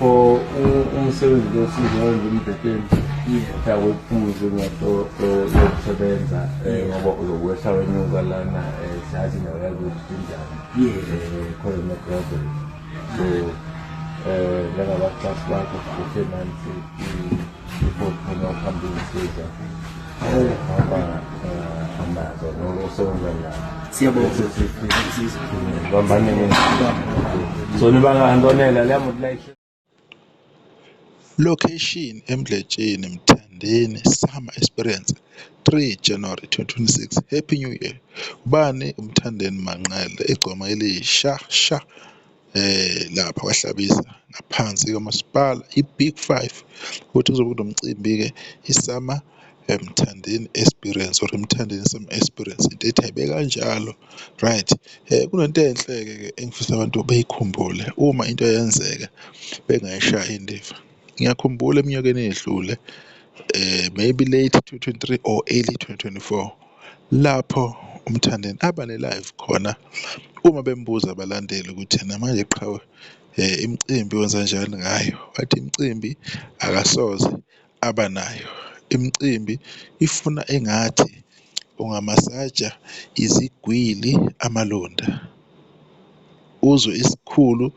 For umsebenzi lo sizowenza emdletsheni, Yeah. Yakuphumuza imoto yokusebenza, ngoba uzokwehla wenyuka lana, siyazi indawo yakuthi injani. Khona ne-gravel, so njengabaxhasi bakho siphethe nansi i-Fortuner ukuhamba iy'nsiza, hamba nazo noma usebenza nazo. Siyabonga. Bese sithi bambane so nibangantonela leya moto layishe. Location eMdletsheni, Mthandeni Summer Experience, 3 January 2026. Happy New Year. Ubani uMthandeni Manqele, igcokama elisha sha lapha kwaHlabisa ngaphansi kamasipala i-Big Five, ukuthi kuzobe kunomcimbi-ke i-Summer Mthandeni Experience or Mthandeni Summer Experience, into ethi ayibe kanjalo, right? Kunento enhle-ke ke engifisa abantu beyikhumbule uma into yenzeka bengayishayi indiva. Ngiyakhumbula eminyakeni eyedlule, maybe late 2023 or early 2024, lapho uMthandeni aba ne-live khona uma bembuza abalandeli ukuthi ena manje qhawe, imicimbi wenzanjani ngayo, wathi imicimbi akasoze abanayo. Imicimbi ifuna engathi ungamasaja izigwili amalonda, uzwe isikhulu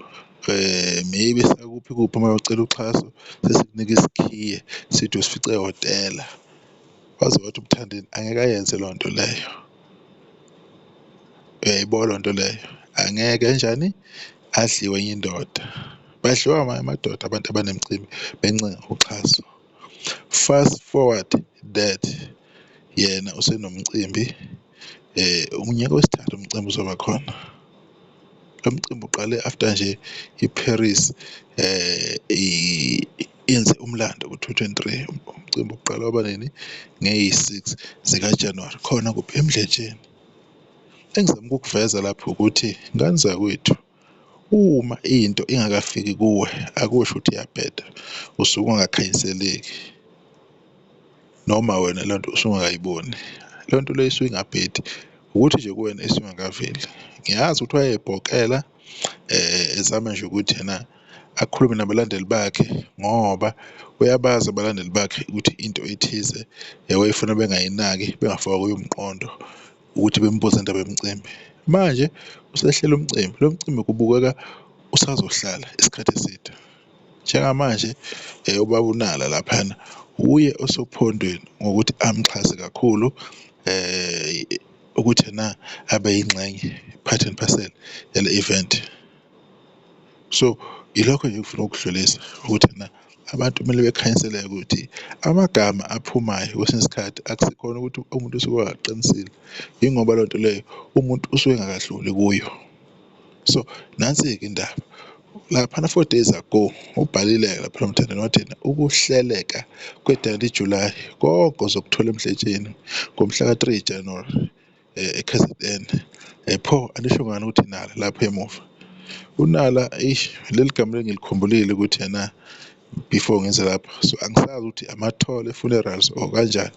maybe sakuphi kuphi uma uyocela uxhaso sesikunika isikhiye sithi uyosifica ehhotela. Waze wathi uMthandeni angeke ayenze leyo nto leyo. Uyayibona leyo nto leyo? Angeke enjani? Adliwe enye indoda. Badliwa amanye amadoda abantu abanemicimbi bencenga uxhaso. Fast forward that yena usenomcimbi, unyaka wesithathu umcimbi uzoba khona. Lo mcimbi uqale after nje iParis yenze umlando ku-2023. Umcimbi uqala waba nini? Ngeyi-6 zikaJanuwari khona kuphi? EMdletsheni. Engizama ukukuveza lapho ukuthi ngane zakwethu, uma into ingakafiki kuwe akusho ukuthi iyabheda, usuke ungakhanyiseleki noma wena lento usungakayiboni. Leyo nto leyo isuke ingabhedi, ukuthi nje kuwena isuke ingakaveli. Ngiyazi ukuthi wayey'bhokela ezama nje ukuthi ena akhulume nabalandeli bakhe ngoba uyabazi abalandeli bakhe ukuthi into ethize wayefuna bengayinaki, bengafakwa kuye umqondo ukuthi bembuze indaba yomcimbi. Manje usehlela umcimbi, lo mcimbi kubukeka usazohlala isikhathi eside. Njengamanje ubaba uNala laphayana uye osophondweni ngokuthi amxhase kakhulu, ukuthi ena abe yingxenye, part and parcel yale event. So ilokho nje engifuna ukudlulisa ukuthi ena abantu kumele bekhanyiseleke ukuthi amagama aphumayo kwesinye isikhathi akusikhona ukuthi umuntu usuke engaqinisile, yingoba leyo nto leyo umuntu usuke engakadluli kuyo. So nansi-ke indaba laphana 4 days ago ubhalile-ke lapha uMthandeni wathi yena ukuhleleka kwe-Dundee July konke uzokuthola eMdletsheni ngomhla ka-3 January, e-KZN. Pho anisho ngani ukuthi Nala lapha emuva uNala, eish, leli gama lengilikhumbulile ukuthi yena before ngize lapha, so angisazi ukuthi amathole funerals or kanjani,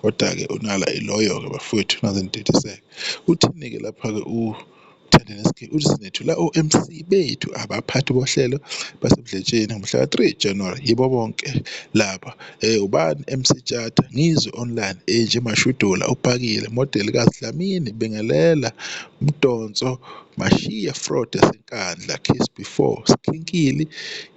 kodwa-ke uNala iloyo-ke bafowethu, naze nididiseke. Uthini-ke lapha-ke uMthandeni SK? Uthi sinethula o-MC bethu, abaphathi bohlelo baseMdletsheni ngomhla ka-3 January, yibo bonke laba, ubani? MC Tjatha, Ngizwe Online, Angie Mashudula, upakile model kaDlamini, Bingelela Mdonso, Mashiya Fraud yaseNkandla, Kiss Before Skhinkili,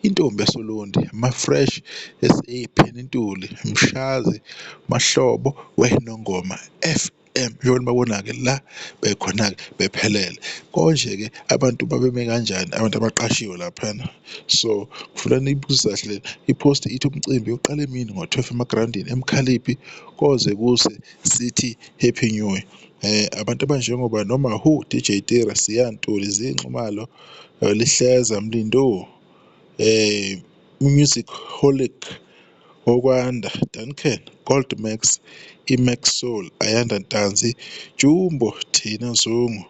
intombi yasoLundi, Mafresh SA, Penintuli, Mshazi Mahlobo weNongoma FM. Njengoba nibabona-ke la bekhona-ke bephelele konje-ke, abantu babeme kanjani abantu abaqashiwe laphana? So ngifuna niyibuze kahle i-post ithi umcimbi uqala emini ngo-12 emagrawundini eMkhaliphi koze kuse sithi happy new year. Abantu abanjengoba noma who, DJ Tira, Siya Ntuli, Zinxumalo, Lihleza Mlindo, Music Holic, Okwanda Duncan, Gold Max, iMax Soul, Ayanda Ntanzi, Jumbo, Thina Zungu,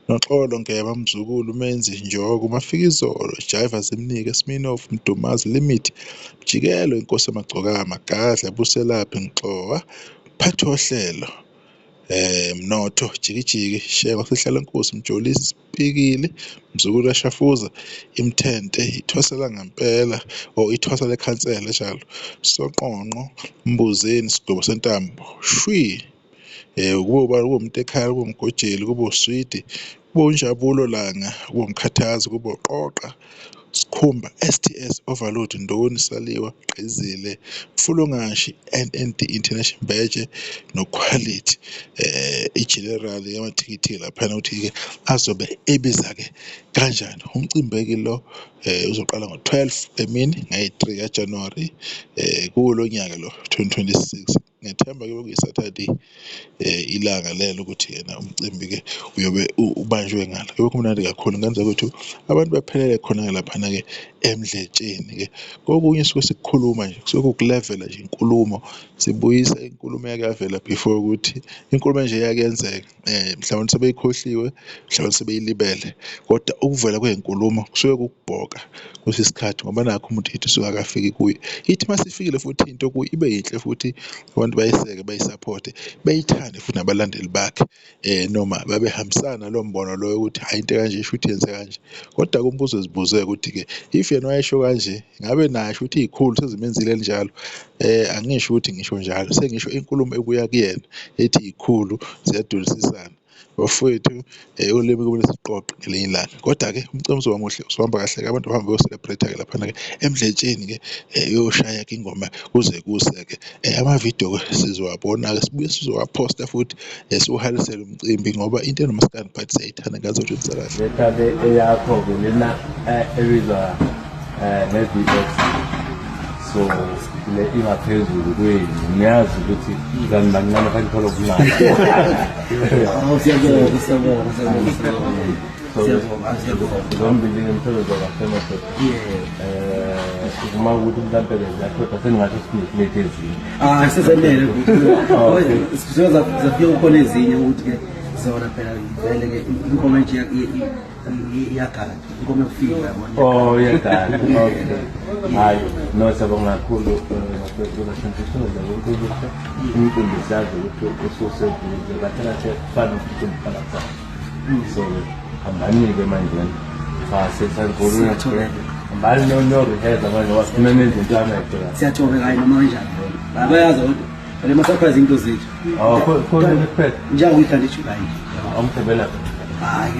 Noxolo Ngema, Mzukulu, Menzi Njoko, Mafikizolo, Jaiva Zimnike, Sminoff, Mdumazi, Limit, Mjikelo, Inkosi Amagcokama, Gadla, Buselaphi, Ngixowa, Phathi wohlelo. Mnotho, Jikijiki, Shenge waseHlalankosi, Mjolisi, Sipikili, Mzukulu kaShafuza, Imthente, Ithwasa Langampela or Ithwasa Lekhansela njalo, Soqonqo, Mbuzeni, Sigwebo Sentambo, Shwi, kube ubani, kube uMntekhaya, kube uMgojeli, kube uSwidi, kube uNjabulo Langa, kube uMkhathazi, kube uQoqa, Skhumba, STS, Overload, Ndoni, Saliwa, Gqizile, Mfulungashi, NND International Mbeje noQuality i-general yamathikithi laphana ukuthi-ke azobe ebiza-ke kanjani. Umcimbi-ke lo uzoqala ngo-12 emini ngayi-3 kaJanuwari kuwo lo nyaka lo 2026. Ngiyethemba-ke bekuyi-Saturday ilanga lelo ukuthi yena umcimbi-ke uyobe ubanjwe ngalo. Kuyobe kumnandi kakhulu ngenza ukuthi abantu baphelele khona-ke laphana-ke emdletsheni-ke. Kokunye suke sikukhuluma nje kusuke kuwukulevela nje inkulumo, sibuyisa inkulumo eyake yavela before ukuthi inkulumo enje yake yenzeka. Mhlawumbe sebeyikhohliwe, mhlawumbe sebeyilibele kodwa ukuvela kwey'nkulumo kusuke kukubhoka kwesinye isikhathi ngoba nakhu umuntu into isuke akafiki kuyo. Ithi uma isifikile futhi into kuyo ibe yinhle futhi abantu bayiseke bayisaphothe beyithande futhi nabalandeli bakhe noma babehambisana nalowo mbono loyo ukuthi hhayi into ekanje shuthi yenze kanje. Kodwa-ke umbuzo zibuze ukuthi-ke if yena wayesho kanje ngabe naye shuthi iy'khulu sezimenzile elinjalo. Angisho ukuthi ngisho njalo sengisho inkulumo ebuya kuyena ethi iy'khulu ziyadulisisana. Bafowethu ulimi kumele siqoqe ngelinye ilanga. Kodwa-ke umcimbi uzoba muhle uzohamba kahle-ke abantu bahambe beyo-celebrate-ke laphana-ke emdletsheni-ke uyoshaya-ke ingoma kuze kuse-ke. Amavidiyo-ke sizowabona-ke sibuye sizowaphosta futhi siwuhalisele umcimbi ngoba into enomaskandi but siyayithanda ngazo nje kahle. Letha-ke eyakho-ke lena ebizwa nge-VX so le ingaphezulu kwenu ngiyazi ukuthi kanti bancane fanithola okuncane. Siyabonga, siyabonga, siyabonga, siyabonga, siyabonga. Zombili ngimsebenzi wakasemadoda. Uma ukuthi mhlampe ke ziyashoda sengingasho sinelethe ezinye. Ah, sezenele. Sizoza zafika kukhona ezinye ukuthi ke zona phela vele ke inkomo nje iyagada. Inkomo yokufika yabona. Oh, iyagada. Okay. Hayi, no siyabonga kakhulu bafethu ukuthi umcimbi siyazi ukuthi ususeduze kahle kahle kufana umcimbi ufana kusasa. So hambani-ke manje cha sesangikholula hambani no-rehearsa manje ngoba sifuna nenze into yamehlo la. Siyathobeka hayi noma kanjani vele. Abayazi kodwa phela ama-surprise into zethu. Oh, khona kuphela. Njengoba uyithanda iJuly nje. Awumthembela. Hayi.